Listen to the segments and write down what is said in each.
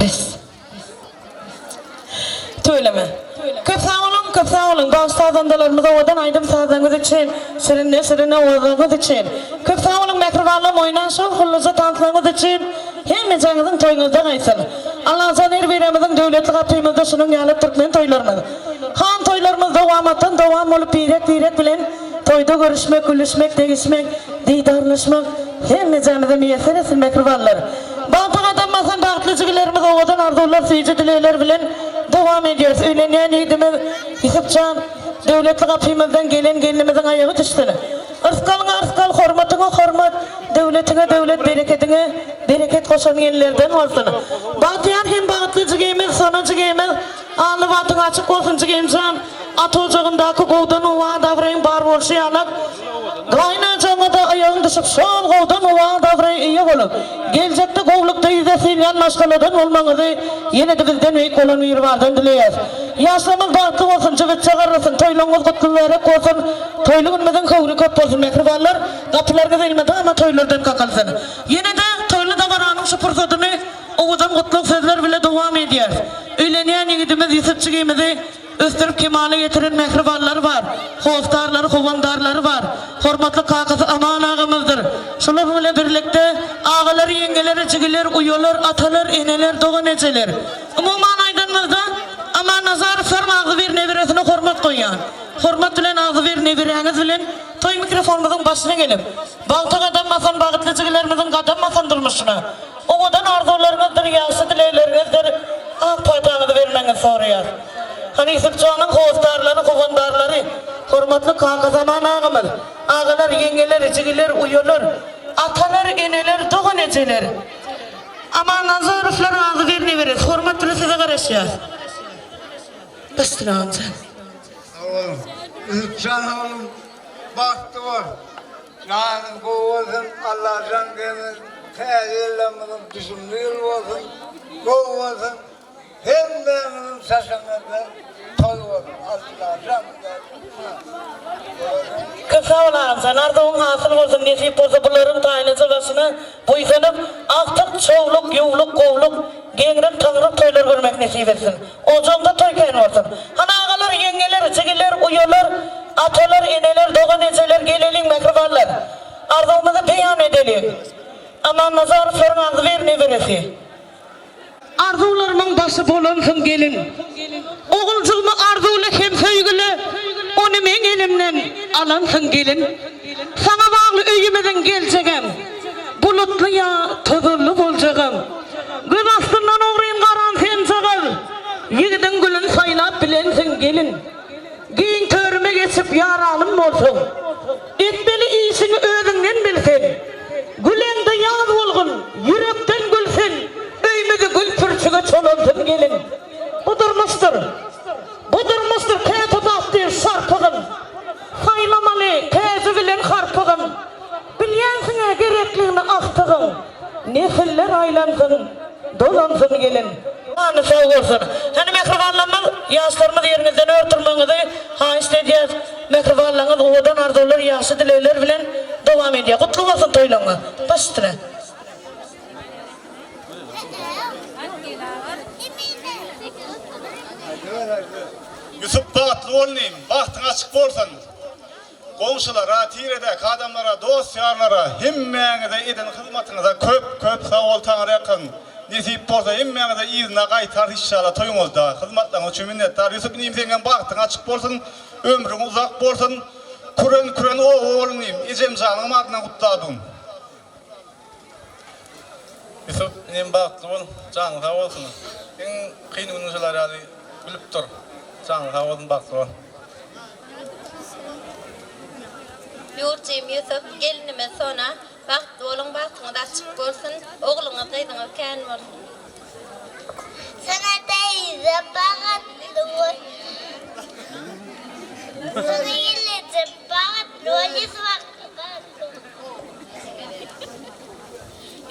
Bes. Tüweleme. Köp sag boluň, köp sag boluň bagşy sazandalarymyz owadan aýdym sazlaryňyz üçin, şirinne şirin owazlaryňyz üçin. Köp sag boluň mähribanlarym oýnan şowhunlyja tanslaryňyz üçin. Hemmejaňyzyň toýuňyzda gaýtsyn. Allajan her birimiziň döwletli gapymyzda şunuň ýaly türkmen toýlarymyz, han toýlarymyz dowamatdan dowam bolup birek birek bilen toýda görüşmek, gülüşmek, degişmek, didarlaşmak hemmejämize miýesser etsin mähribanlar. Bagta gadam basan bagtly jigilerimiz owadan arzuwlar süýji dilegler bilen dowam edýäris. Öýlenýän ýigdimiz Ýusupjan döwletli gapymyzdan gelen gelnimiziň aýagy düşsün. Yrsgalyňa yrsgal, hormatyňa hormat, döwletiňe döwlet, berekediňe bereket goşan gelinlerden bolsun. Bagtyýar hem bagtly jigimiz Sona jigimiz Alla bagtyň açyk bolsun jigimjan. Ata ojagyndaky gowdan owaz-abraýyň bar bolşy ýalak, gaýynajaňa-da aýagyň düşüp şol gowdan owaz-abraýa eýe bolup, geljekde gowlukda ýüze sylýan maşgaladan bolmagyňyzy ýene-de bizden beýik bolan Biribardan dileýäs. Ýaşlarymyz bagtly bolsun, jübütje garrasyn, toýlaryňyz gutly mübärek bolsun, toýly günümiziň höwri köp bolsun mähribanlar, gapylaryňyz elmydama toýlardan kakalsyn. Ýene-de toýly dabaranyň şu pursadyny owadan gutlag sözler bile dowam edýäs. Öýlenýän ýigidimiz Ýusup jigimizi ösdürip kemala getiren mähribanlary bar, hossarlary, howandarlary bar. Hormatly kakasy Aman agamyzdyr. Şolar bilen birlikde agalar, ýeňňeler, jigiler, uýalar, atalar, eneler, dogan-ejeler. Umuman aýdanymyzda, Aman Nazarowlaryň agzybir neberesine hormat goýýan. Hormat bilen agzybir neberäňiz bilen toý mikrofonymyzyň başyna gelip, bagta gadam basan bagtly jigilerimiziň gadam basan durmuşyna Owadan arzuwlaryňyzdyr ýagşy dilegleriňizdir ak pataňyzy bermegiňizi soraýas. Hany Ýusupjanyň hossarlary, howandarlary, hormatly Kakazaman agamyz, agalar, ýeňňeler, jigiler, uýalar, atalar, eneler, dogan ejeler. Amannazarowlaryň agzybir neberesi hormat bilen size garaşýas. Başla agamjan. Sag boluň. Ýusupjan oglum bagtly bol. Janyň gowy bolsun Allajan gelin täze ýyllarymyzyň düşümli ýyl bolsun gowy bolsun hemmäňiziň saçagyňyzda toý bolsun Allajan Köp sag bol agamjan arzuwyň hasyl bolsun nesip bolsa bularyň taýlyja başyna buýsanyp agtyk çowluk ýuwluk gowluk geňrik taňryk toýlar görmek nesip etsin ojagyňda toý kän bolsun hany agalar ýeňňeler jigiler uýalar Atalar, eneler, dogan ejeler geleliň mähribanlar. Arzuwymyzy beýan edeliň. Amannazarowlaryň agzybir neberesi. Arzuwlarymyň başy bolansyň gelin. Oguljygymy arzuwly hem söýgüli, ony meň elimden alansyň gelin. Saňa bagly öýümiziň geljegem, bulutly ýa tozanly boljagam. Göz astyndan ogryn garan senjagaz, ýigidiň gülün saýlap bilensiň gelin. Giň törüme geçip ýaranym bolsaň, Etmeli işiňi özüňden bil sen. Güleňde ýaz bolgun, ýürekden gül sen, Öýmüzi gül pürçüge çolansyn gelin. Bu durmuşdyr, bu durmuşdyr käte datdyr şarpygyn, Saýlamaly täji bilen harpygyn. Bilýänsiň-ä gerekligini agtygyň, Nesiller aýlansyn, dolansyn gelin. Jany sag bolsun. Hany mähribanlarymyz, ýaşlarymyz ýeriňizden ör turmagyňyzy haýyşt edýäs. Mähribanlaryňyz owadan arzuwlar, ýagşy dilegler bilen dowam edýär. Gutly bolsun toýlaryňyz. Baş üstüne. Ýusup bagtly bol inim, bagtyň açyk bolsun. Goňşulara, tiredäki adamlara, dost-ýarlara, hemmäňize eden hyzmatyňyza köp köp sag bol Taňryýalkasyn. Nesip bolsa hemmäňize yzyna gaýtarys işşala toýuňyzda. Hyzmatlaryňyz üçin minnetdar. Ýusup inim seňem bagtyň açyk bolsun, ömrüň uzak bolsun. Küren küren oba bol inim. Ejemjanyňam adyndan gutladym. Ýusup inim bagtly bol, janyň sag bolsun. Iň kyn günüň şular ýaly gülüp dur. Janyň sag bolsun bagtly bol. Ýurtjygym Ýusup, gelinimiz Sona, bagtly boluň, bagtyňyz açyk bolsun, ogluňyz, gyzyňyz kän bolsun. Sona täze bagtly bol. Sona gelneje bagtly bol, Ýusup akga bagtly bol.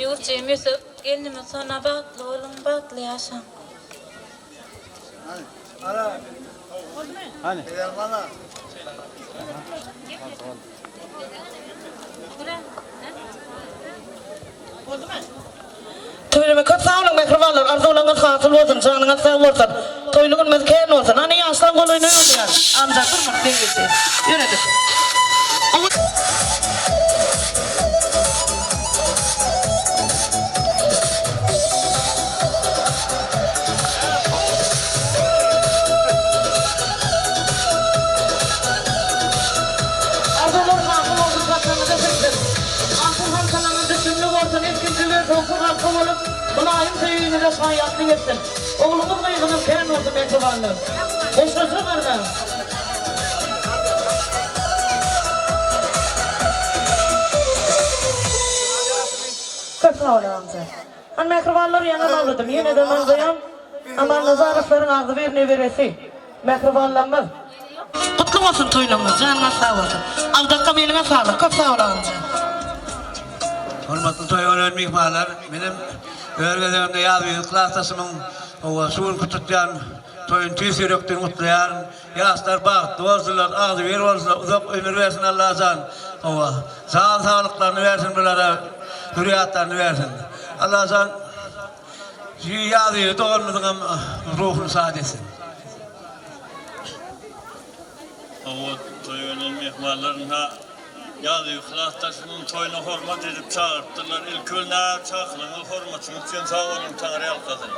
Ýurtjygym Ýusup, gelnimiz Sona bagtly boluň, bagtly ýaşaň. Tüweleme köp sag. sag boluň mähribanlar, arzuwlaryňyz hasyl bolsun, janyňyz sag bolsun, toýly günümiz kän bolsun. Hany ýaşlaň golaýyna ýörýän. Amca bir munt degişdi. Ýöredik. Arzuwlar hasyl bolsun saçagyňyza siňsin. Altyn halkalaryňyz düşümli bolsun, ilkinji we soňky halka bolup, mylaýym söýgiňize şaýatlyk etsin. Ogluňyz gyzyňyz kän bolsun mähribanlar. Hoşlaşa garga. Köp sag bol amca. Hany mähribanlar ýaňam agzadym ýenedem agzaýan Amannazarowlaryň agzybir neberesi mähribanlarymyz. Gutly bolsun toýlaryňyz janyňyz sag bolsun. Aldakgam eliňe saglyk köp sag bol amca. Hormatly toýa gelen myhmanlar, menem öz gezegimde Ýazbibik klasdaşymyň hawa şu günki tutýan toýuny tüýs ýürekden gutlaýaryn. Ýaşlar bagtly bolsunlar, agzybir bolsunlar, uzak ömür bersin Allajan. Hawa, jan saglyklaryny bersin bulara, zürýatlaryny bersin. Allajan şu Ýazbibik doganymyzyňam ruhuny şat etsin. Hawa, toýa gelen myhmanlar ynha, Ýazyýew klasdaşymyň toýuna hormat edip çagyrypdyrlar. Ilki bilen-ä çakylygyňyz, hormatyňyz üçin sag boluň, Taňry ýalkasyn.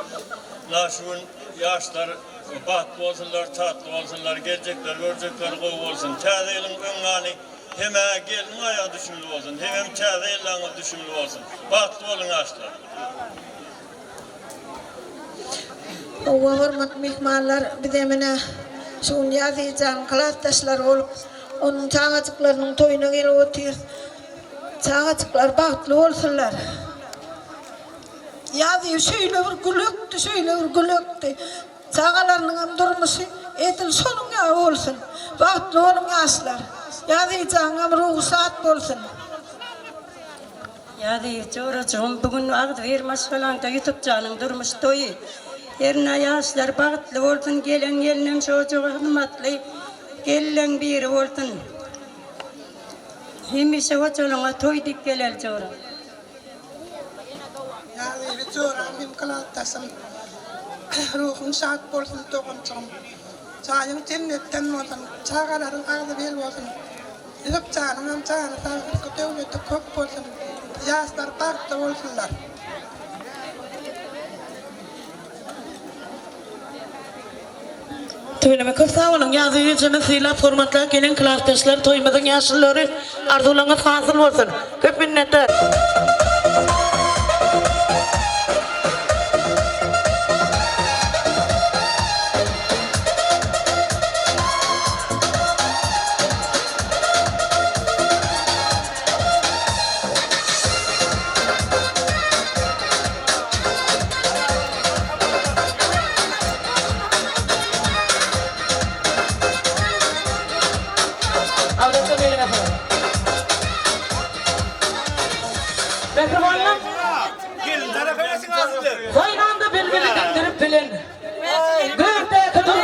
Ynha, şu gün ýaşlar bagtly bolsunlar, tatly bolsunlar, geljekleri, görjekleri gowy bolsun. Täze ýylyň öň ýany hem-ä gelniň aýagy düşümli bolsun, hemem täze ýyllaryňyz düşümli bolsun. Bagtly boluň, ýaşlar! Hawa, hormatly myhmanlar, bizem ine, şu gün Ýazyjanyň klasdaşlary bolup, onuň çagajyklarynyň toýuna gelip otyrys. Çagajyklar bagtly bolsunlar. Ýazyjy şeýle bir gülekdi, şeýle bir gülekdi. Çagalarynyňam durmuşy edil şonuň ýaly bolsun. Bagtly boluň ýaşlar. Ýazyjanyňam ruhy şat bolsun. Ýazyýew jorajygym bu gün agzybir maşgalaňda Ýusupjanyň durmuş toýy. Hernä ýaşlar bagtly bolsun gelen gelnem şu ojaga hyzmatly gelleň biri bolsun. Hemişe hojalygyňa toý diýip geleli jora. Ýazyýew joram hem klasdaşym ruhuň şat bolsun doganjygym. Jaýyň jennetden bolsun çagalaryň agzybir bolsun. Ýüzüp janyňam jany sag ülke döwleti köp bolsun ýaşlar bagtly bolsunlar. Tüweleme köp sag boluň Ýazyýew ejemi sylap hormatlap gelen klasdaşlar toýumyzyň ýaşululary arzuwlaryňyz hasyl bolsun köp minnetdar. Mähribanlar! Saýlanda bilbili diňdirip bilen. Gökdäki dur.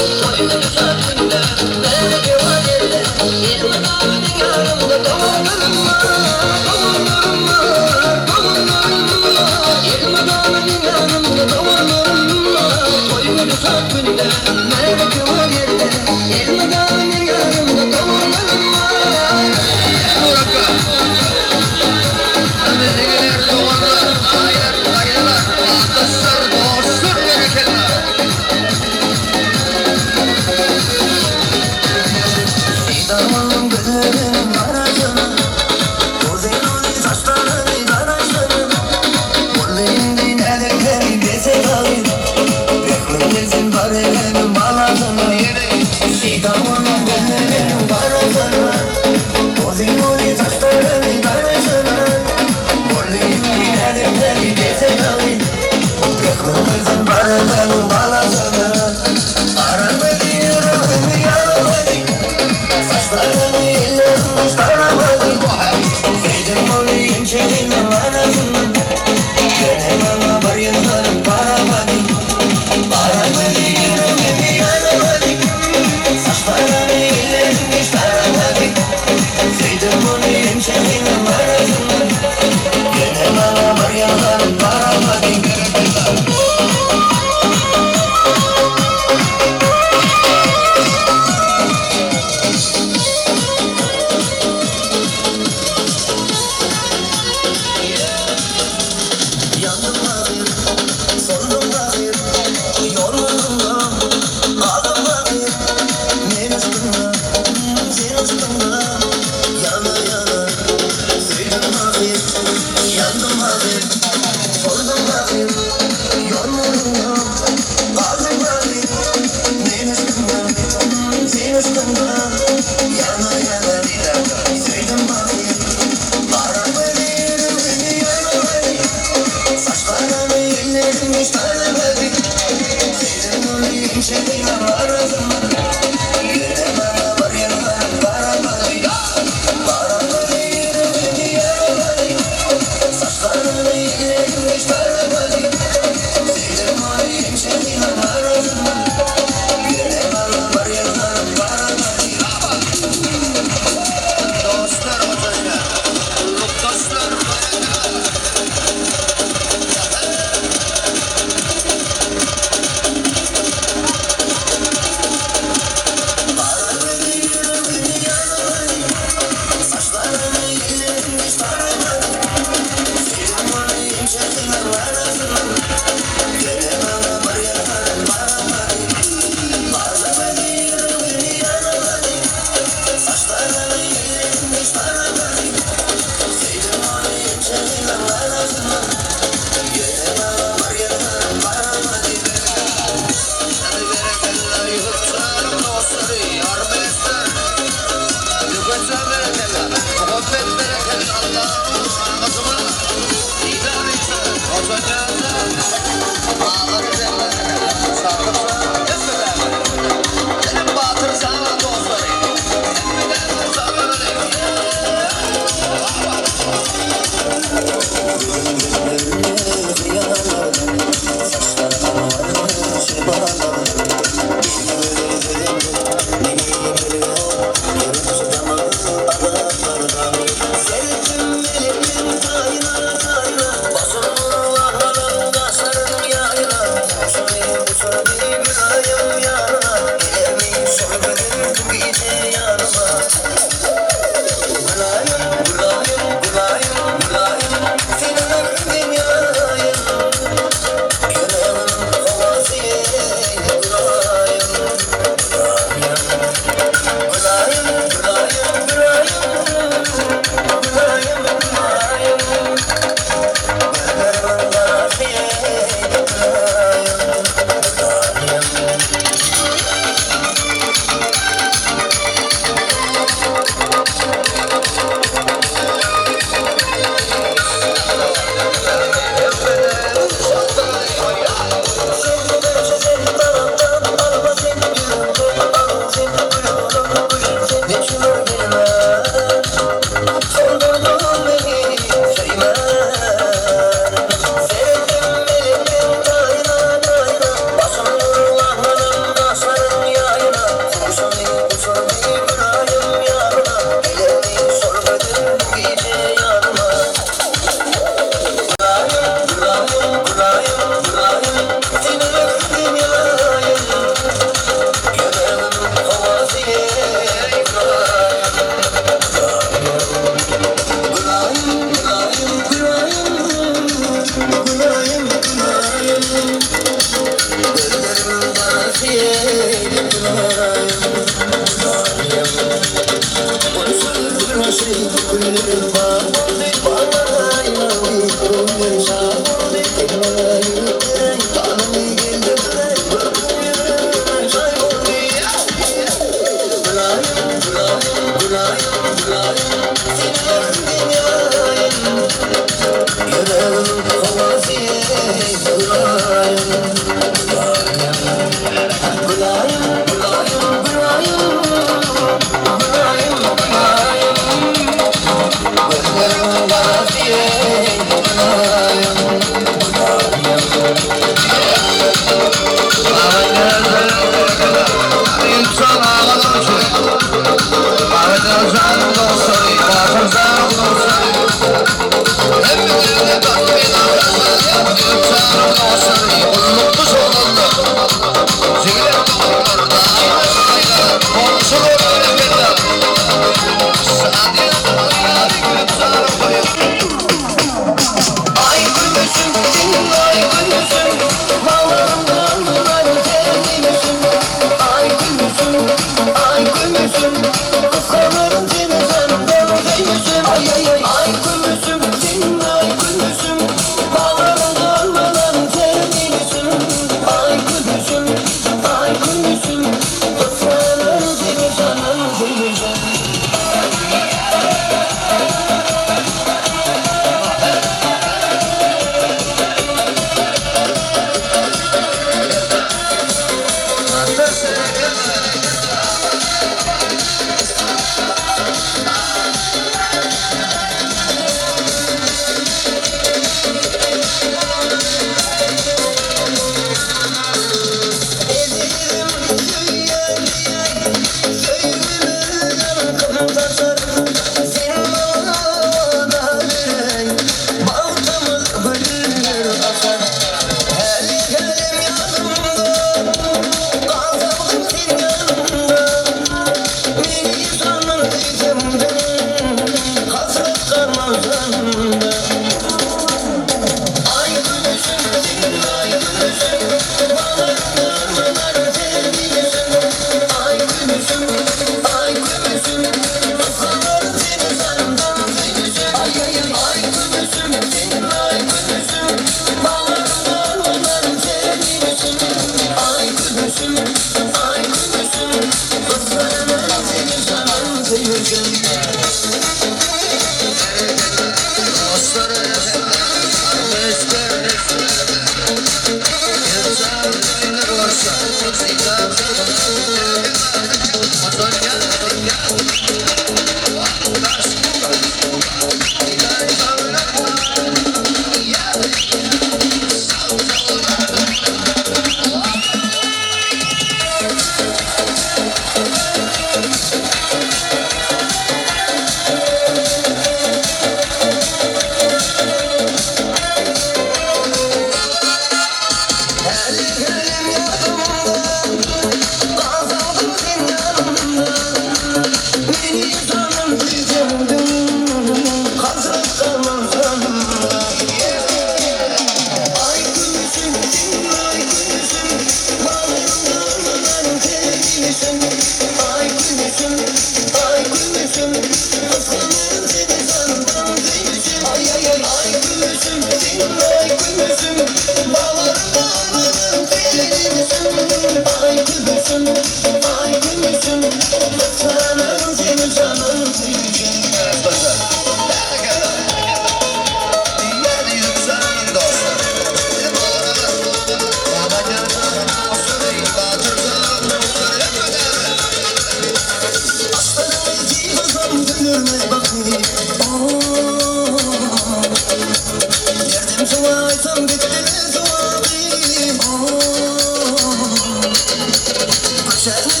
Sen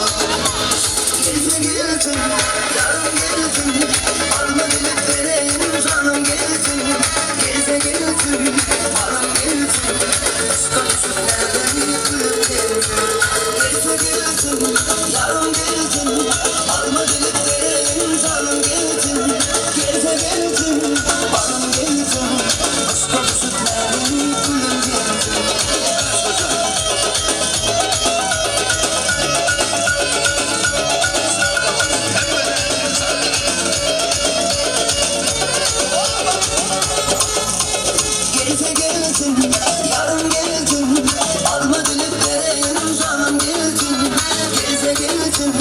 Gelse gelsin, yarım gelsin Alma gelip vereyim canım gelsin Gelse gelsin, alım gelsin Başka düşüp nereden yıkılıp gelsin Gelse gelsin, yarım gelsin Alma gelip vereyim canım gelsin Gelse gelsin, alım gelsin Başka düşüp nereden yıkılıp gelsin Gelse gelsin, yarın gelsin Alma gelip vereyim canım gelsin Gelse gelsin,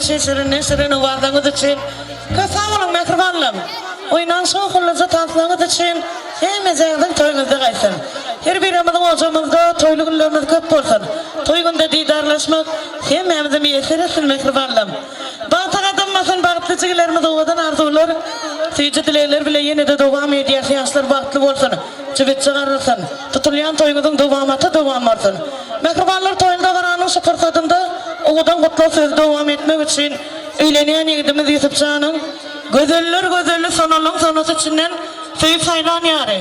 üçin, şirinden şirin owazlaryňyz üçin köp sag boluň mähribanlarym. Oýnan şowhunlyja tanslaryňyz üçin hemmejäňiziň toýuňyzda gaýtsyn. Her birimiziň ojagymyzda toýly günlerimiz köp bolsun. Toý günde didarlaşmak hemmämize miýesser etsin mähribanlarym. Bagta gadam basan bagtly jigilerimiz owadan arzuwlar, süýji dilegler bile ýene-de dowam edýäs ýaşlar bagtly bolsun. Jübütje garrasyn. Tutulýan toýuňyzyň dowamaty dowam bolsun. Mähribanlar toýuň dabaranyň şu pursadynda owadan gutlag sözi dowam etmek üçin öýlenýän ýigidimiz Ýusupjanyň Gözeller gözeli Sonalyň sonasy içinden söýüp saýlan ýary.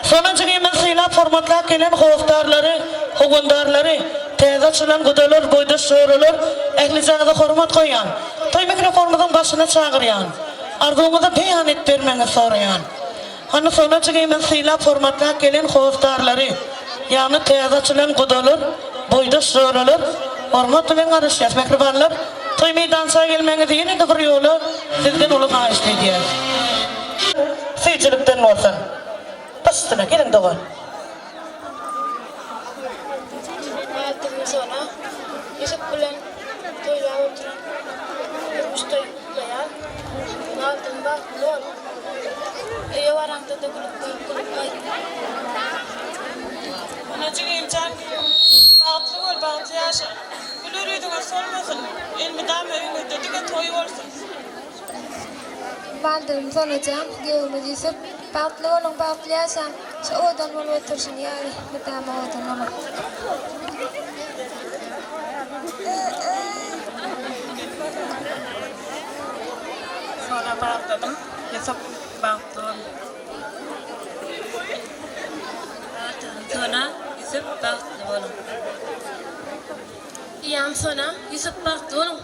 Sona jigimizi sylap hormatlap gelen hossarlary, howandarlary, täze açylan gudalar, boýdaş joralar ählijaňyza hormat goýýan. Toý mikrofonymyzyň başyna çagyrýan. Arzuwyňyzy beýan edip bermegiňizi soraýan. Hany Sona jigimizi sylap hormatlap gelen hossarlary, ýagny täze açylan gudalar, boýdaş joralar hormat bilen garaşýas. Mähribanlar, toý meýdança gelmegiňizi ýene-de bir ýola sizden uly haýyşt edýäs. Süýjülikden bolsun. Baş üstüne, geliň dogan. Maldygym Sona, Ýusup bilen toýlap oturan durmuş toýuny gutlaýar. Maldygym bagtly bol. Öýe baraňda-da gülüp baryp, gülüp gaýt. Sona jigim jan bagtly bol, bagtly ýaşa. Güler ýüzüňiz solmasyn. Elmydama öýüňizde diňe toý bolsun. Baldygym Sonajan, giýewimiz Ýusup, bagtly boluň, bagtly ýaşaň, şu owadan bolup oturyşyň ýaly, mydama owadan boluň. Sona baldygym Ýusup, bagtly boluň. Baldygym Sona, Ýusup, bagtly boluň. Uýam Sona, Ýusup, bagtly boluň.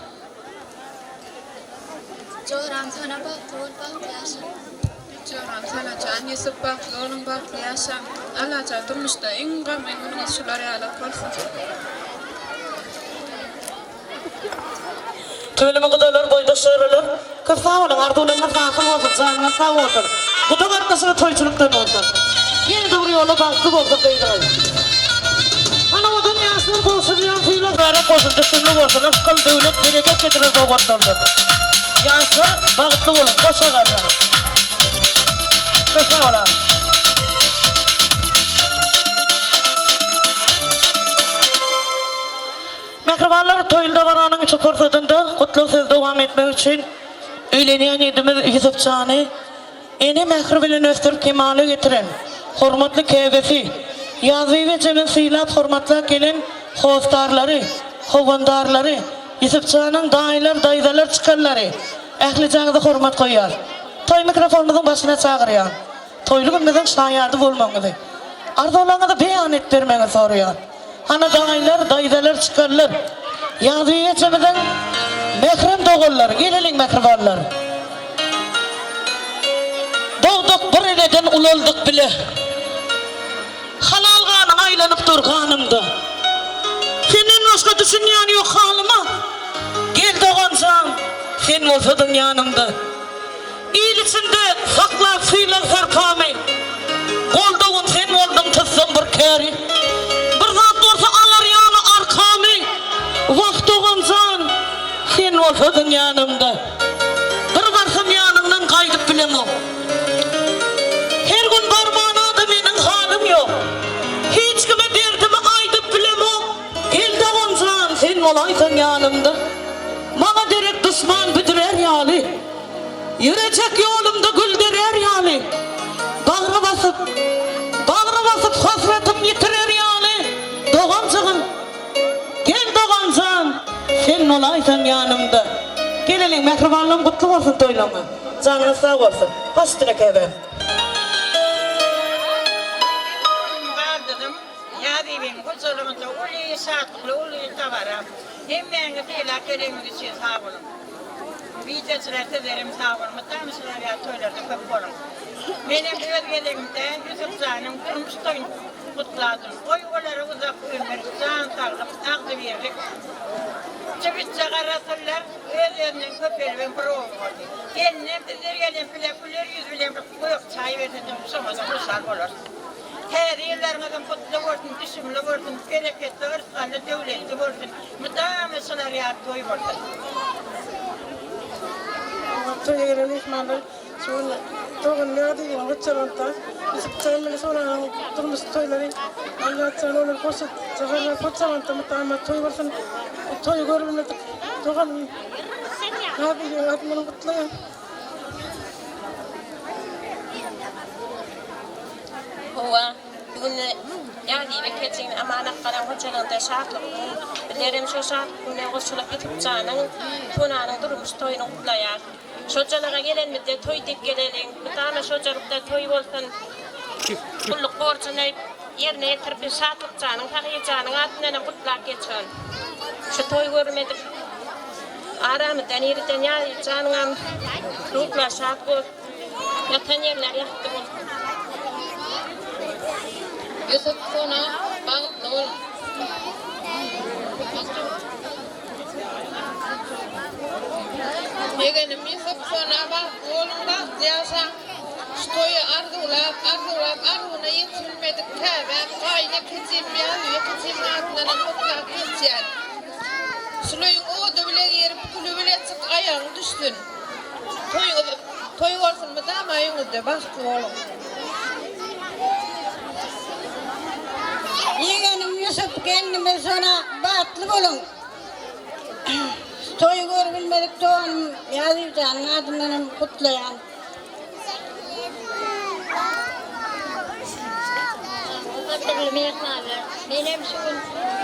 Joram Sona bagtly bol bagtly ýaşa. Joram Sonajan Ýusup bagtly boluň bagtly ýaşaň. Allajan durmuşda iň gamgyn günüňiz şular ýalak bolsun. Tüweleme gudalar boýdaş joralar köp sag boluň arzuwlaryňyz hasyl bolsun janyňyz sag bolsun guda gatnaşygy toýçulykdan bolsun ýene-de bir ýola bagtly bolsun gyzyňyz Hany owadan ýaşlar gowşurylýan sylag Mübärek bolsun düşümli bolsun yşgyl döwlet bereket getirer sowgatlardan Ýaşlar bagtly boluň goşa galýaň Köp sag bolaň. Mähribanlar, toýly dabaranyň şu pursadynda gutlag sözi dowam etmek üçin öýlenýän ýigidimiz Ýusupjany ene mähri bilen ösdürip kemala getiren hormatly käbesi Ýazbibi ejemizi sylap hormatlap gelen hossarlary, howandarlary, Ýusupjanyň daýylar, daýzalar çykanlary ählijaňyza hormat goýýar. Toý mikrofonymyzyň başyna çagyrýan. Toýly günümiziň şaýady bolmagyňyzy, arzuwlaryňyzy beýan edip bermegiňizi soraýan. Hany daýylar, daýzalar çykarlar. Ýazbibi ejemiziň mährem doganlary, geleliň mähribanlar. Dogduk bir eneden ulaldyk bile. Halal ganyň aýlanyp dur ganymda. Senden başga düşünýän ýok halyma. Gel doganjan, sen bolsadyň ýanymda. Il içinde saklap sylag sarpamy, Goldawym sen bolduň tutsam bir käri. Bir zat bolsa alar ýaly arkamy, Wah dogan jan, sen bolsadyň ýanymda. Bir barsam ýanyňdan gaýdyp bilemok. Her gün barmana-da meniň halym ýok. Hiç kime derdimi aýdyp bilemok. Gel dogan jan, sen bolaýsaň ýanymda. Maňa derek duşman büdürär ýaly. Ýörejek ýolumda gül derär ýaly, Bagra basyp, bagra basyp hasratym ýitirer ýaly, Doganjygym, gel dogan jan, sen bolaýsaň ýanymda. Geleliň, mähribanlygym gutly bolsun toýlaňňa. Janyňyz sag bolsun. Baş üstüne käbäm. Baldygym, Ýazybyň hojalygynda uly şatlykly uly dabara. Hemmäňiz sylap geleniňiz üçin sag boluň. Wideoçylar sizlerem sag boluň mydama şular ýaly toýlarda köp boluň. Menem öz gezegimde Ýusupjanyň durmuş toýuny gutladym. Goý olara uzak ömür, jan saglyk, agzybirlik. Jübütje garasynlar öz-özünden köpelibem bir ogly boldy. Gelinem bizler gelen bile güler ýüz bilen bir gök çaý bersedim şoňada hoşal bolarys. Täze ýyllaryňyzyň gutly bolsun, düşümli bolsun, bereketli, yrsgally, döwletli bolsun. Mydama şular ýaly toý bolsun. Toýa gelen myhmanlar şu gün dogan Ýazyýewiň Hojalanda Ýusupjan bilen Sonanyň durmuş toýlary Allajan olary goşa jahanlar Hojalanda mydama toý bolsun. Bu toýy görülmedik doganym Ýazyýewiň adyndan gutlaýan. Hawa, bu gün Ýazyýew ekejigini Aman akgalaň hojalygynda şatlykly gün. Bizlerem şo şatlyk güne goşulyp Ýusupjanyň, Sonanyň durmuş toýuny gutlaýas. Şojalyga gelenimizde toý diýip geleliň. Mydama şojalykda toý bolsun. Gulluk borjuny ýerine ýetirip Şatlykjanyň, Sahyrjanyň adyndanam gutlap geçgin. Şu toý görmedik aramyzdan irden Ýazyjanyňam ruhlary şat bolsun. Ýatan ýerleri ýagty bolsun. Ýusup Sona bagtly bol. Ýegenim Ýusup Sona bagtly boluň bagtly ýaşaň. Şu toýy arzuwlap arzuwlap arzuwyna ýetibilmedik käbäm gaýyn ekejim Ýazuw ekejimiň adyndanam gutlap geçýän. Şul öýüň ody bile girip küli bile çyk aýagyň düşsün. Toýuňyz toý bolsun mydama öýüňizde bagtly boluň. Ýegenim Ýusup gelnimiz Sona bagtly boluň. Toýy görüp bilmedik doganym Ýazyjanyň adyndan hem gutlaýan. Gadyrly myhmanlar, menem şu gün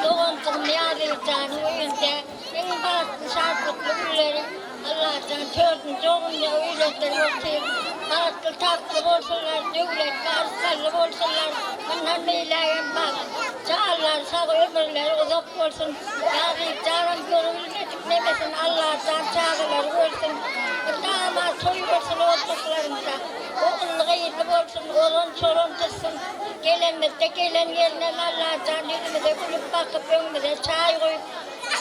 doganjygym Ýazyjanyň öýünde Iň bagtly, şatlykly günleri Allajan dördünji ogluny öýlendirip otyr. Bagtly, tagtly bolsunlar, döwletli, arslanly bolsunlar. Mundan beýlägem bagt, janlary sag, ömürleri uzak bolsun. Ýazyp janam görübilmedik nemesini Allajan çagalary görsün. Mydama toý bolsun ojaklarynda. Ogully-gyzly bolsun, ozan-çolan tutsun. Gelenimizde gelen gelnem Allajan ýüzümize gülüp bakyp öňümize çaý goýup,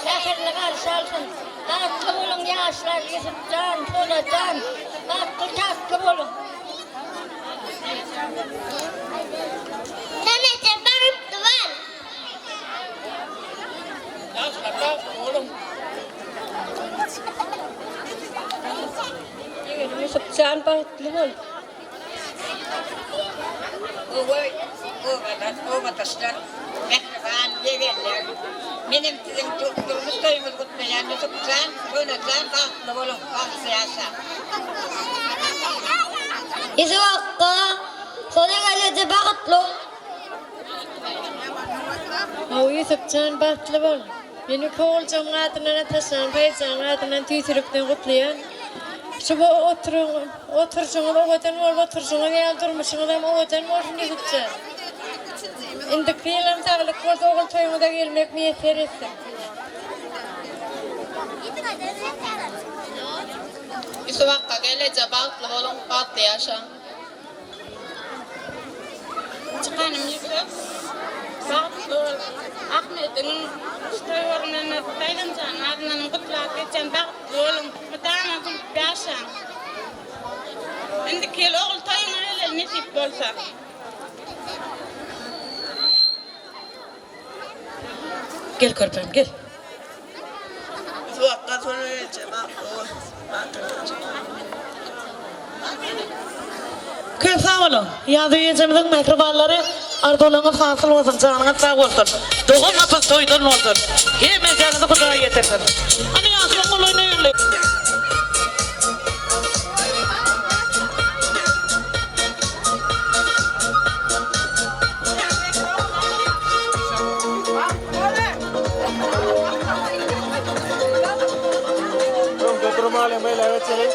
Mähirli garşy alsyn. Bagtly boluň ýaşlar Ýusupjan, Sonajan bagtly tatly boluň. Senete barypdy bal. Ýaşlar bagtly boluň. Ýegenim Ýusupjan bagtly bol. Gowy obalar, obadaşlar, mähriban ýegenler. Menem siziň durmuş toýuňyzy gutlaýan. Ýusupjan, Sonajan bagtly boluň, bagtly ýaşaň. Ýusup akga, Sona gelneje bagtly bol. Hawa Ýusupjan bagtly bol. Men iki oguljygymyň adyndan Ataşjanyň Paýyzjanyň adyndan tüýs ýürekden gutlaýan. Şu bu oturyň oturyşyňyz owadan bolup oturyşyňyz ýaly durmuşyňyzam owadan bolsun Ýusupjan. Indiki ýylam saglyk bolsa ogul toýuňyza gelmek miýesser etsin. Ýusup akga geleje bagtly boluň bagtly ýaşaň. Çykanym Ýusup, bagtly bol. Ahmediň şu toý görnende Daýzamjanyň adyndanam gutlap geçýän bagtly boluň. Mydama gülüp ýaşaň. Indiki ýyl ogul toýuňa geleli nesip bolsa. Gel körpäm gel. Suwakdan soň geleceğim ha. Köp sag boluň. Ýazuw ejemiziň mähribanlary arzuwlaryňyz hasyl bolsun, janyňyz sag bolsun. Dogan gapysy toýdan bolsun. Hemmejaňyzy Hudaý ýetirsin. Hany ýaşlaň golaýyna geldi. Öňde durmalyň beýle geçeliň.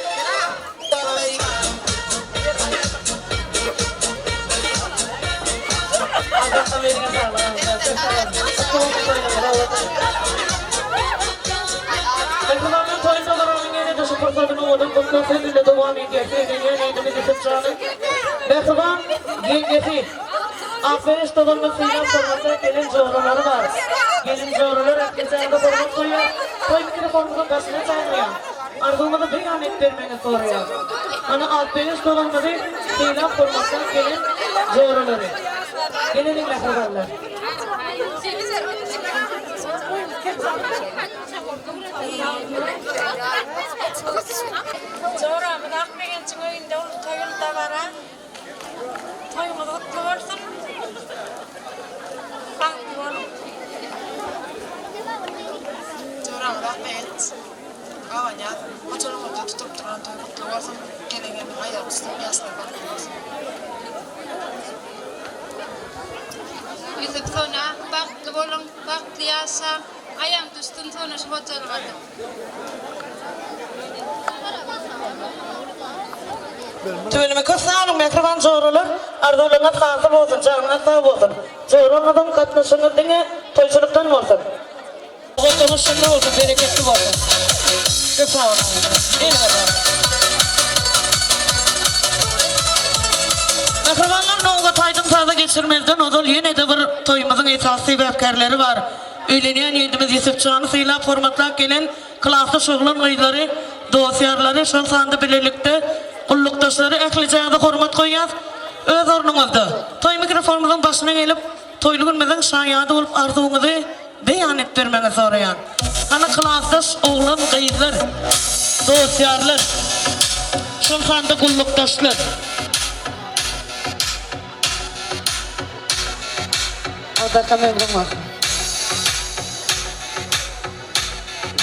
Mähribanlar toý dabarasynyň ýene-de şu pursadyny owadan gutlag söz ile dowam edýär. Söýlenýän aýdymy Ýusup janyň mähriban ýeňňesi Akbereş doganymyz sylap hormatlap gelen joralary bar. Gelin joralar ählijäňize hormat goýýar. Toý mikrofonymyzyň başyna çagyrýar. Arzuwyňyzy beýan edip bermegiňizi soraýar. Ana Akbereş doganymyzy sylap hormatlap gelen joralary. Geleliň mähribanlar. Joramyz. Akbegenjiň öýünde uly toý uly dabara. Toýuňyz gutly bolsun. Bagtly boluň. Joramyz Akbegenç Gabanýaz hojalygymyzda tutulyp duran toý gutly bolsun. Gelen gelniň aýagy düşsün, ýaşlar bagtly bolsun. Ýusup Sona bagtly boluň, bagtly ýaşaň. Aýaň düşsün Sona şu hojalygada. Tüweleme köp sag boluň mähriban joralar arzuwlaryňyz hasyl bolsun janyňyz sag bolsun joraňyzyň gatnaşygyňyz diňe toýçulykdan bolsun. Hojalygyňyz şunda bolsun bereketli bolsun köp sag boluň eliňe saglyk. Mähribanlar nobat aýdym saza geçirmezden ozal ýenede bir toýumyzyň esasy sebäpkärleri bar. Öýlenýän ýigdimiz Ýusupjany sylap hormatlap gelen klasdaş oglan gyzlary, dos-ýarlary, şol sanda bilelikde gullukdaşlary ählijäňize hormat goýýas. Öz ornuňyzda, toý mikrofonymyzyň başyna gelip, toýly günümiziň şaýady bolup arzuwyňyzy beýan edip bermegiňizi soraýan. Hany klasdaş oglan gyzlar, dos-ýarlar, şol sanda gullukdaşlar. Agdarkam ömrüň bolsun.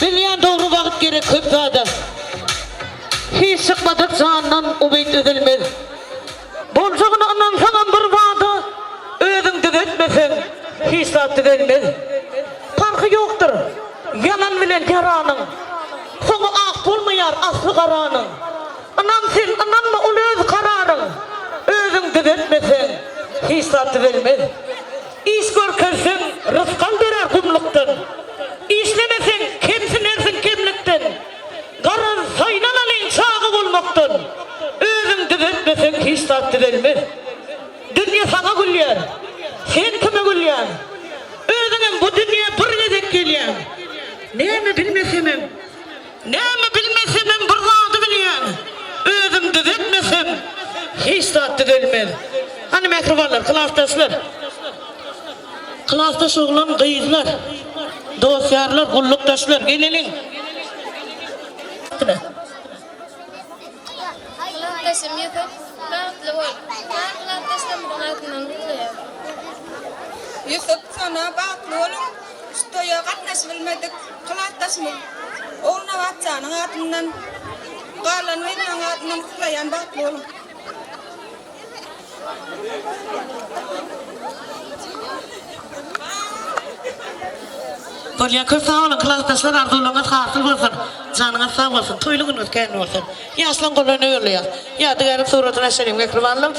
Bilýän dogry wagt gerek köp zada. Hiç çykmadyk jandan umyt üzülmez. Boljagyna ynansaňam bir bada özüň düzetmeseň hiç zat düzelmez. Parhy ýokdur ýalan bilen ýaranyň. Soňy ak bolmaýar asly garanyň. Ynan sen ynanma ol öz kararyň. Özüň düzetmeseň hiç zat düzelmez. Iş görkezseň rysgal dörär gumlukdan. Işlemeseň kemsinersiň kemlikden. Garaz saýlanalyň çaga bolmakdan. Özüň düzetmeseň hiç zat düzelmez. Dünýe saňa gülýär. Sen kime gülýäň? Özüňem bu dünýä bir gezek gelýäň. Näme bilmesemem. Näme bilmesemem bir zady bilýän, özüm düzetmesem hiç zat düzelmez. Hany mähribanlar, klasdaşlar. Klasdaş oglan gyzlar, dost-ýarlar, gullukdaşlar geleliň. Klasdaşym Ýusup, bagtly bol. Bar klasdaşlarymyzyň adyndan gutlaýan. Ýusup, Sona bagtly boluň. Şu toýa gatnaşybilmedik klasdaşymyz Ogulnabatjanyň adyndan, galan gyzlaryň adyndan gutlaýan bagtly boluň. Bolýa köp sag boluň klasdaşlar arzuwlaryňyz hasyl bolsun janyňyz sag bolsun toýly günüňiz kän bolsun ýaşlaň golaýyna ýollaýas ýadygärlik suratyny aşalyň mähribanlar.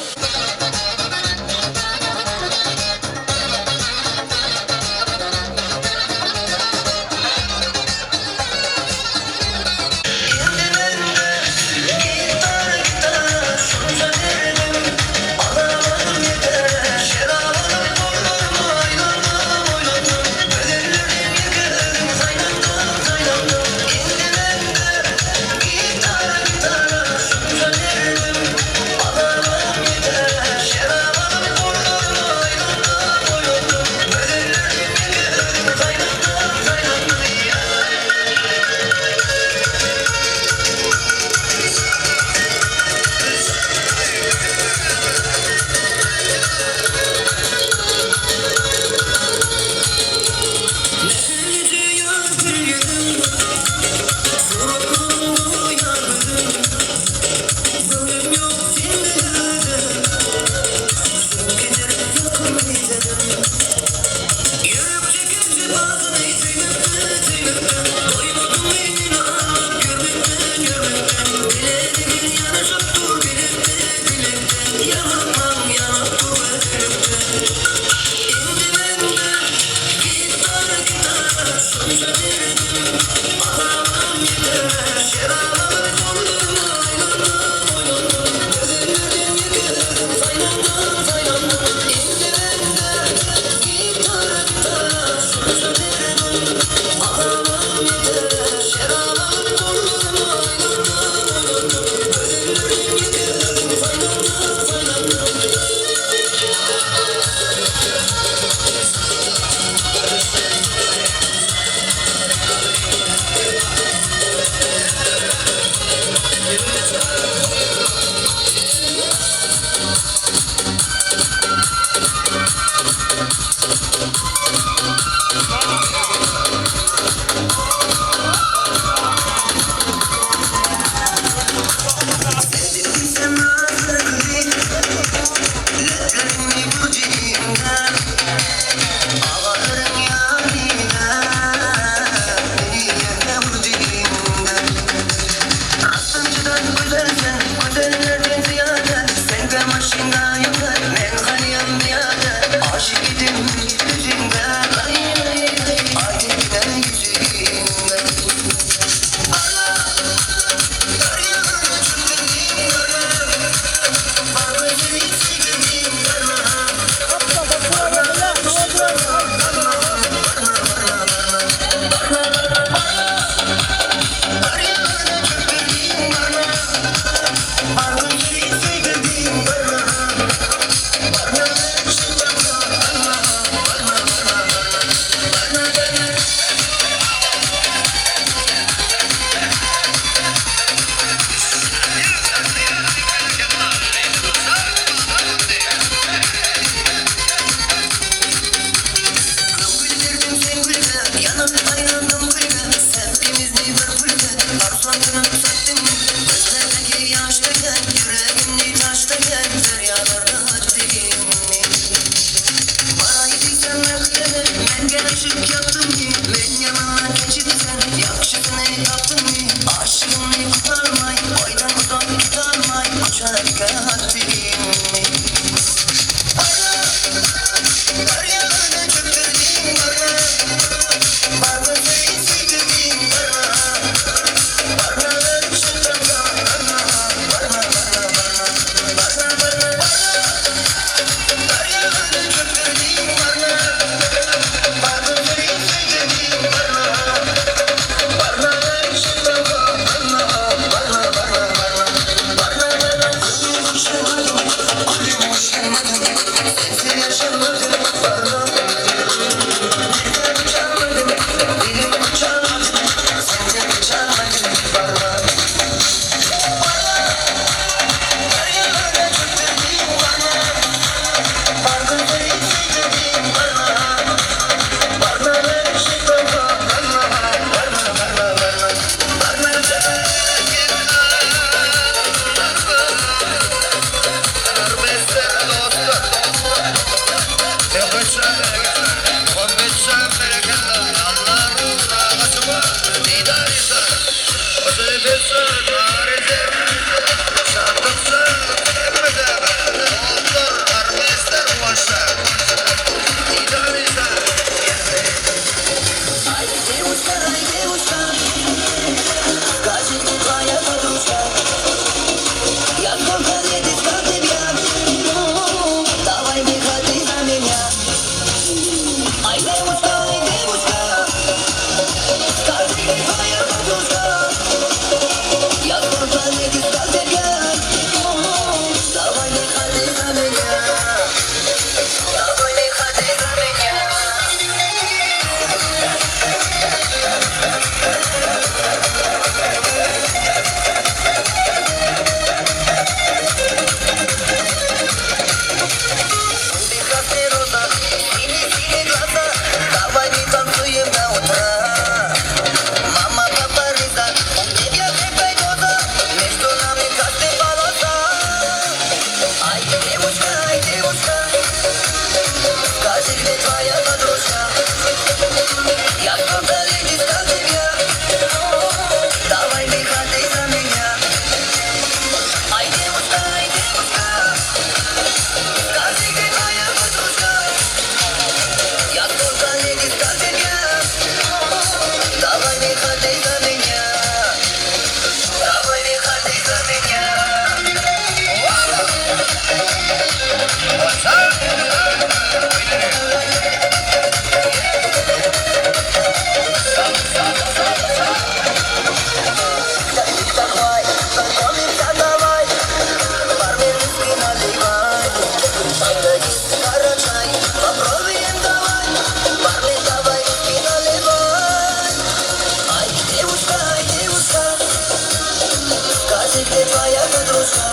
Скажи, где твоя подружка?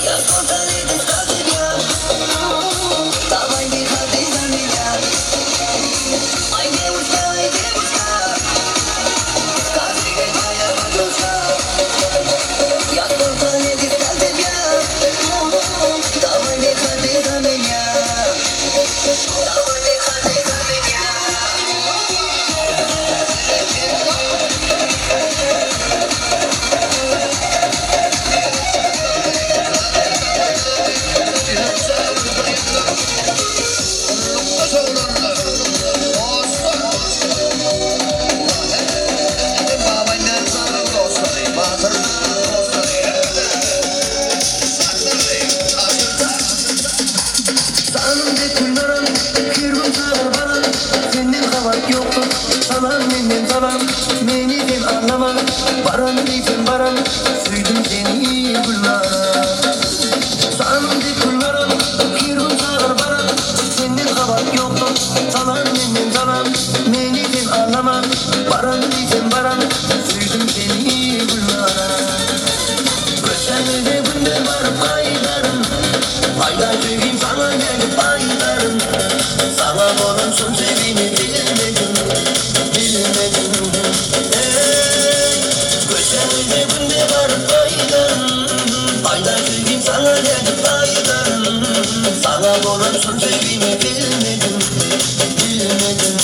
Я сколько лет искал тебя. Давай выходи за меня. Ай, девушка, ай, девушка, скажи, где твоя подружка? Я сколько лет искал тебя. Давай выходи за меня. Давай выходи за меня. Senden habar yoktur Salam menden salam Meni sen anlama Baran deysen baran Süydüm seni güllara Sanım dek güllara Bir gün çağır baran Senden habar yoktur Salam menden salam Meni sen anlama Baran deysen baran Süydüm seni güllara Köşemde günde varıp aylarım Ayda sevgim sana gelip aylarım Sana olan son sevgimi bilmedim Bilmedim Ey Köşemde günde varıp aylarım Ayda sevgim sana gelip aylarım Sana olan son sevgimi bilmedim Bilmedim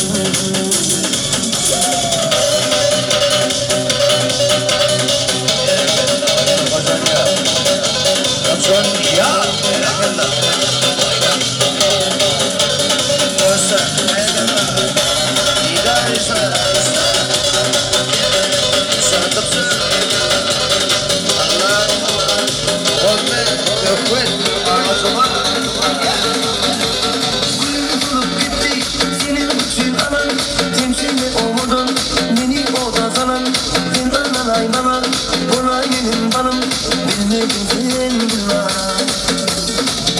Senin için alan Temsilme omudun Beni oda salan Sen analay bana Olay benim balım Bilmedim sen bunlara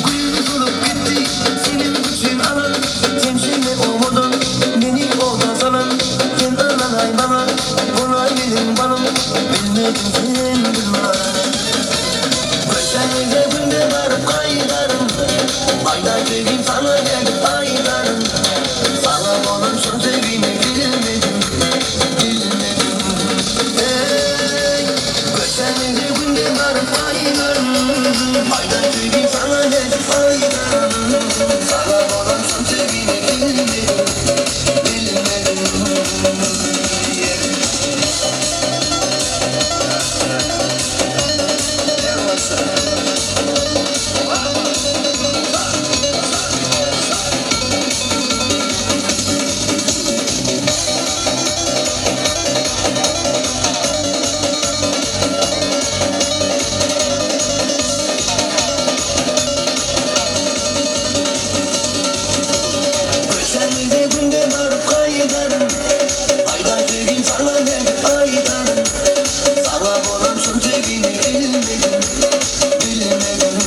Gül bulup gitti Senin için alan Temsilme omudun Beni oda salan Sen analay bana Olay benim balım Bilmedim sen bunlara Köşemde günde varıp kaydarım Ayda sevgim sana gelip aydarım Sana olan son sevgimi bilmedim Bilmedim Ey Köşemde günde varıp aydarım Ayda sevgim sana gelip aydarım Sana olan son sevgimi bilmedim Bilmedim Köşemde günde varıp kaydarım Ayda sevgim sana gelip aydarım Sana olan son sevgini bilmedim Bilmedim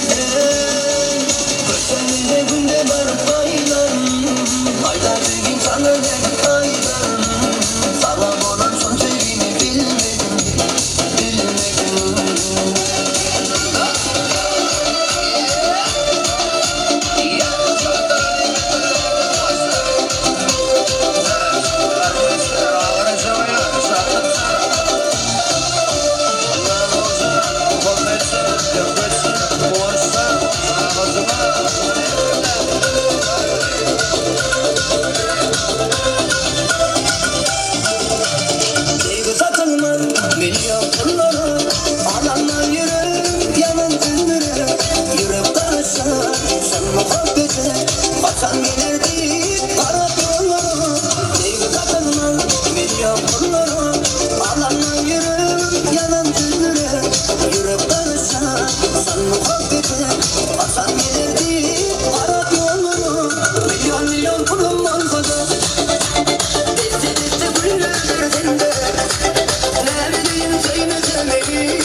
Ey Köşemde günde varıp aydarım Ayda sevgim sana gelip aydarım Sana olan son sevgini bilmedim Bilmedim Sevgi satılmaz milyon kullara Alanlar yürek yanan ömüre Yürek karışa sen muhabbete Kaçan gelirdi kara yollara Sevgi satılmaz milyon kullara Alanlar yürek yanan ömüre Yürek karışa sen muhabbete Kaçan gelirdi kara yollara Milyon milyon pulum olsa da Deste deste güller sende Ne bileyim sevmesem beni.